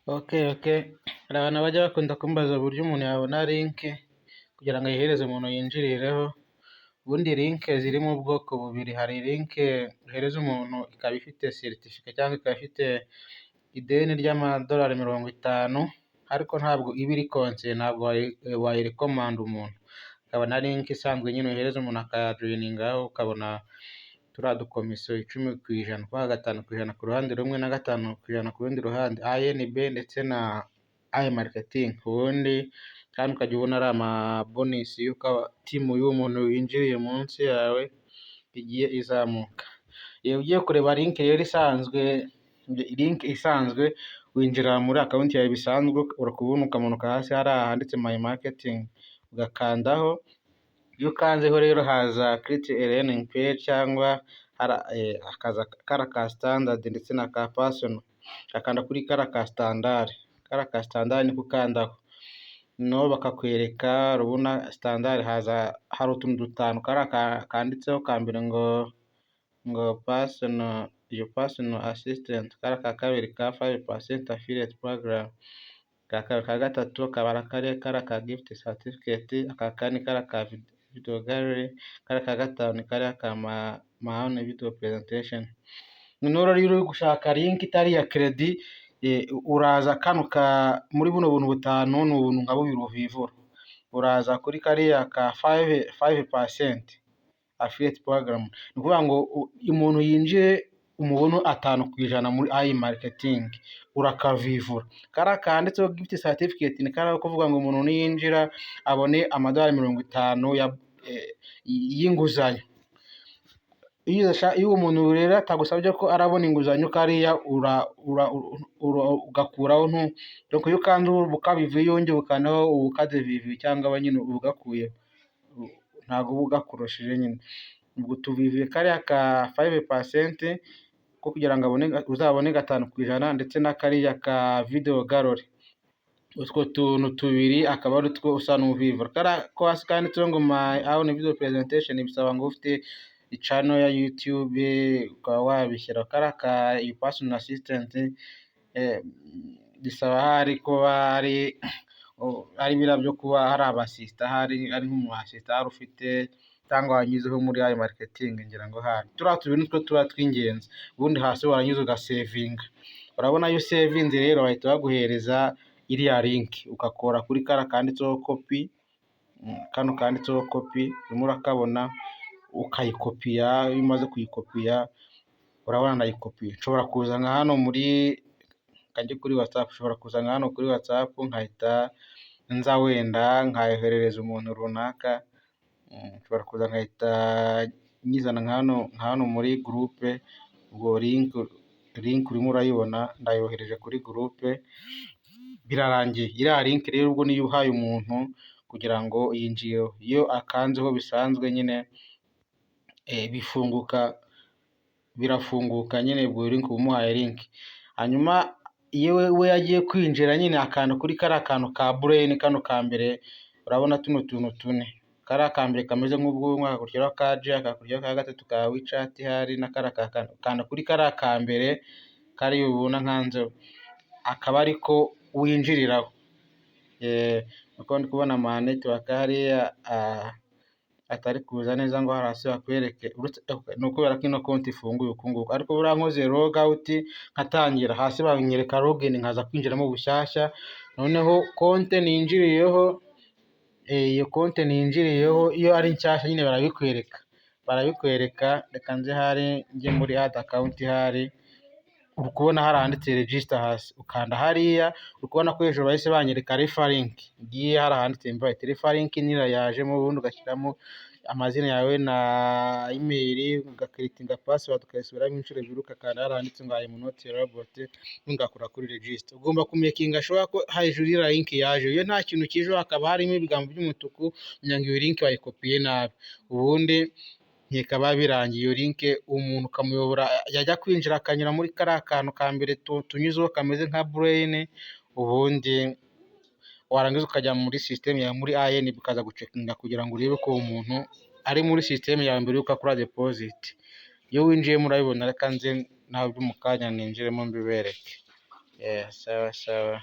Okay. Hari abantu bajya bakunda kumbaza uburyo umuntu yabona link kugira ngo ayihereze umuntu yinjirireho. Ubundi link zirimo ubwoko bubiri: hari link uhereza umuntu ikaba ifite certificate cyangwa ikaba ifite ideni ry'amadolari 50, ariko ntabwo iba iri konse, ntabwo wayirekomanda umuntu. Hakaba na link isanzwe nyine uhereza umuntu akayajoiningaho, ukabona turiya dukomisiyo 10%, kuvuga 5% ku ruhande rumwe na 5% ku rundi ruhande, ANB ndetse na I marketing. Ubundi kandi ukajya ubona ari amabonus y'uko team y'uwo muntu winjiriye munsi yawe igiye izamuka. Iyo ugiye kureba link rero isanzwe, link isanzwe winjira muri account yawe bisanzwe, urakubona ukamanuka hasi hari ahanditse "My marketing", ugakandaho. Iyo ukanzeho rero haza "Create a landing page", cyangwa hakaza kariya ka standard ndetse na ka personal. Ugakanda kuri kariya ka standard, kariya ka standard niko ukandaho. Noneho bakakwereka, urabona standard haza hari utuntu dutanu, kariya kanditseho ka mbere ngo "Personal, your personal assistant", kariya ka kabiri ka 5% affiliate program, aka gatatu akaba ari kariya ka gift certificate, aka kane kariya ka video gallery, kariya ka gatanu ni kariya ka my own video presentation. Noneho rero iyo uri gushaka link itari iya credit, uraza kano ka muri buno buntu butanu, ni ubuntu nka bubiri uvivura. Uraza kuri kariya ka 5% affiliate program, ni ukuvuga ngo umuntu yinjiye umubone 5% muri ayi marketing, urakavivura. Kariya kanditseho gift certificate ni kariya kuvuga ngo umuntu niyinjira abone amadolari 50 y'inguzanyo. Iyo uwo muntu rero atagusabye ko arabona inguzanyo, kariya ugakuraho. Iyo ukanze uba ukabivuye, iyo wongeye ukandaho uba ukadevivuye cyangwa nyine uba ugakuyeho, ntabwo uba ugakorosheje nyine. Ubwo tuvivuye kariya ka 5% ko kugira ngo uzabone 5%, ndetse na kariya ka video gallery. Utwo tuntu tubiri akaba ari two usa n'uvivura. Kariya ko hasi kanditseho ngo "My own video presentation" bisaba ngo ufite channel ya YouTube ukaba wabishyira. Kariya ka personal assistant bisaba hari kuba ari biriya byo kuba hari abaassistant, hari ari nk'umu assistant hari ufite cyangwa wanyuzeho muri ayo marketing, ngira ngo hari. Turiya tubiri nitwo tuba tw'ingenzi, ubundi hasi warangiza ugasavinga. Urabona iyo usavinze rero bahita baguhereza iriya link, ugakora kuri kariya kanditseho copy, kano kanditseho copy urimo urakabona, ukayikopiya. Iyo umaze kuyikopiya, urabona ndayikopiye, nshobora kuza nka hano muri kajye kuri WhatsApp, nshobora kuza nka hano kuri WhatsApp nkahita nza wenda nkayoherereza umuntu runaka, nshobora kuza nkahita nyizana nka hano muri groupe. Ubwo link urimo urayibona, ndayohereje kuri groupe, birarangiye. Iriya link rero ubwo niyo uhaye umuntu kugira ngo yinjireho, iyo akanzeho bisanzwe nyine bifunguka, birafunguka nyine. Ubwo link uba umuhaye link. Hanyuma iyo we yagiye kwinjira nyine akanda kuri kariya kantu ka brain, kano ka mbere, urabona tuno tuntu tune, kariya ka mbere kameze nk'ubwonko, hagakurikiraho ka J, hagakurikiraho ka gatatu ka WeChat, hari na kariya ka kane. Ukanda kuri kariya ka mbere kariya ubona nkanzeho, akaba ariko winjiriraho. Uko ndi kubona ama network hariya atari kuza neza ngo hasi bakwereke, ni ukubera ko ino konti ifunguye uku nguku. Ariko buriya nkoze log out nkatangira hasi banyereka login, nkaza kwinjiramo bushyashya. Noneho konti ninjiriyeho, iyo konti ninjiriyeho iyo ari nshyashya nyine barabikwereka. Reka nze hari njye muri add account, hari uri kubona hari ahanditse register hasi, ukanda hariya. Uri kubona ko hejuru bahise banyereka refer link, ngiye hari ahanditse invite refer link, niyo yajemo. Ubundi ugashyiramo amazina yawe na email, ugacreatinga password, ukayisubiramo inshuro ebyiri, ugakanda hari ahanditse ngo "I am not a robot", ubundi ugakora kuri register. Ugomba kumakinga sure ko hejuru iriya link yaje. Iyo nta kintu kijeho, hakaba harimo ibigambo by'umutuku, menya ngo iyo link bayikopiye nabi. Ubundi bikaba birangiye. Iyo link umuntu ukamuyobora, yajya kwinjira akanyura muri kariya kantu ka mbere tunyuzeho kameze nka brain. Ubundi warangiza ukajya muri system yawe muri AN, ukaza gucheckinga kugira ngo urebe ko uwo muntu ari muri system yawe mbere y'uko akora deposit. Iyo winjiyemo urabibona. Reka nze nawe mu kanya ninjiremo mbibereke. Sawa sawa.